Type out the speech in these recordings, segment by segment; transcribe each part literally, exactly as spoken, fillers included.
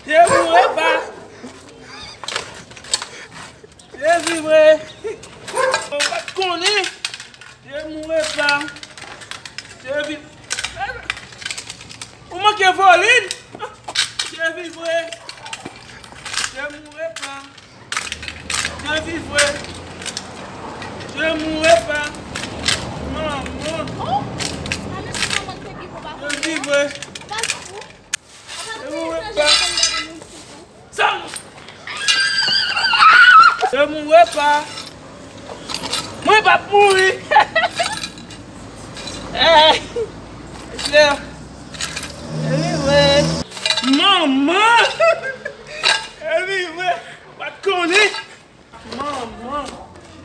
Je mourrai pas. Je vivrai. Ou pa t konnen. Je mourrai pas. Je vis. Ou manke vole. Je vivrai. Je mourrai pas. Je vivrai. Je mourrai pas. Manman. Oh! Ane si manman te gen pou pa Je vivrai. Ou pa fou? Je mourrai pas. Sa. Je mourrai pas. Mwen p ap mouri. Eh, je vivrai. Manman. Je vivrai. Ou pa t konnen. Manman.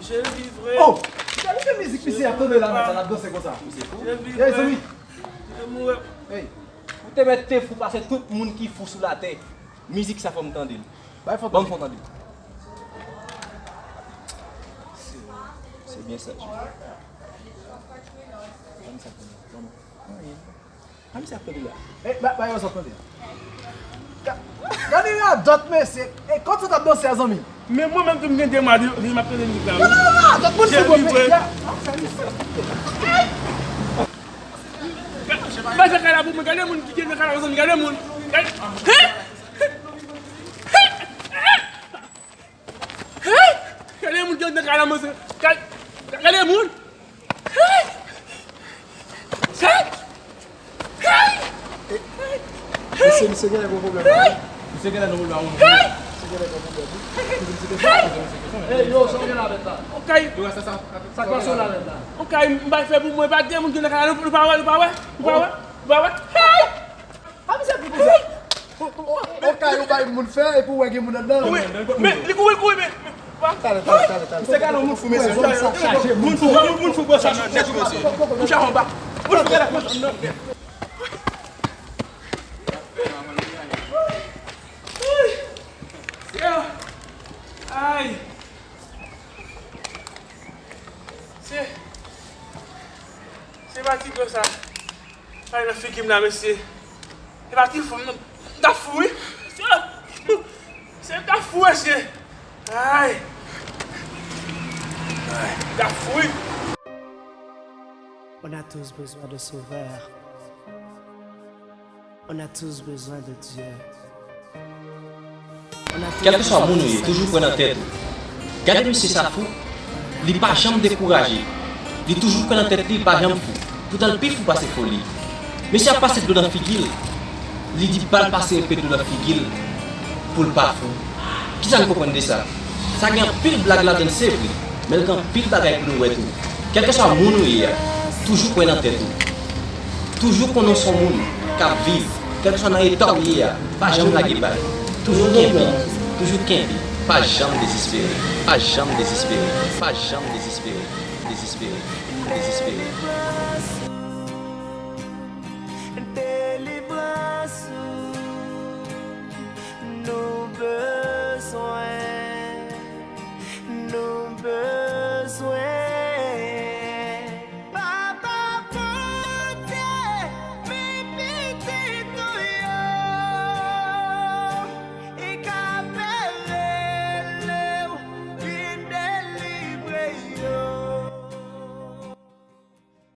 Je vivrai. Oh! Gade jan mizik misye ap tande la, mèt la, l ap danse konsa. Je vivrai. Hey, zanmi. Je mourrai. Hey. Ou te mèt te fou pase tout moun ki fou sou latè. Mizik sa fò m tande l. Bay fò tande. Ban m fò tande l. Se, se byen sa, Jimmy. Ban m sa tande. Ban m. Anyen. Ban m sa tande la. Eh, ba, ba yo sa tande. Ga-, gade radòt, mesye. Eh, kòman sa t ap danse a, zanmi? Men mwen menm tou m gen de mwa, li m ap tande mizik la, wi. Non, non, non, radòt moun fou, bro. Gade fè kay la pou mwen, gade moun ki gen nan kay la, zanmi, gade moun. Gade. Hey! Hey! Hey! Gade moun ki gen nan kay la, mwen, gade, gade moun. Hey! Hey! Hey! Mesye, misye genlè gen pwoblèm la, wi. Misye genlè gen pwoblèm, wi. Misye genlè gen pwoblèm, wi. Misye genlè gen pwoblèm, wi. Hey, yo, sa w gen la mèt la? Okay. Yo, sa, sa. Sa k pase w la mèt la? Okay, m bay fè pou mwen, pa gen moun ki nan kay la, nou pa wè, nou pa wè, nou pa wè, nou pa wè. Hey! Pa misye pou sa. Okay, ou bay moun fè, epi w wè gen moun anndan. Wi, men li kouri, l kouri, men. Talè, talè, talè, talè. Misye gade yon moun fou, mesye. Moun fou, moun, moun fou, bò sa, chaje moun. Kouche anba. Moun fou, gade, bò sa, nan. Ay. Se, se pa ti dlo sa. Ay, nan figi m la, mesye. Se pa ti fou, m, m ta fou, wi. Se, se m ta fou, mesye. Ay. Ay, m ta fou, wi. On a tous besoin de sauveur. On a tous besoin de Dieu. Kèlkeswa moun ou ye, toujou kwè nan tèt ou. Gade misye sa fou, li pa janm dekouraje. Li toujou kwè nan tèt li, li pa janm fou. Poutan l pi fou pase foli. Mesye ap pase dlo nan figi l. Li di bal pase enpe dlo nan figi l pou l pa fou. Kisa n konprann de sa? Sa gen anpil blag ladan l, se vre, men l gen anpil bagay pou nou wè tou. Kèlkeswa moun ou ye a, toujou kwè nan tèt ou. Toujou konnen w se yon moun k ap viv, kèlkeswa nan eta w ye a, pa janm lage bal. Toujou kenbe, toujou kenbe, pa janm dezespere, pa janm dezespere, pa janm dezespere, dezespere, dezespere.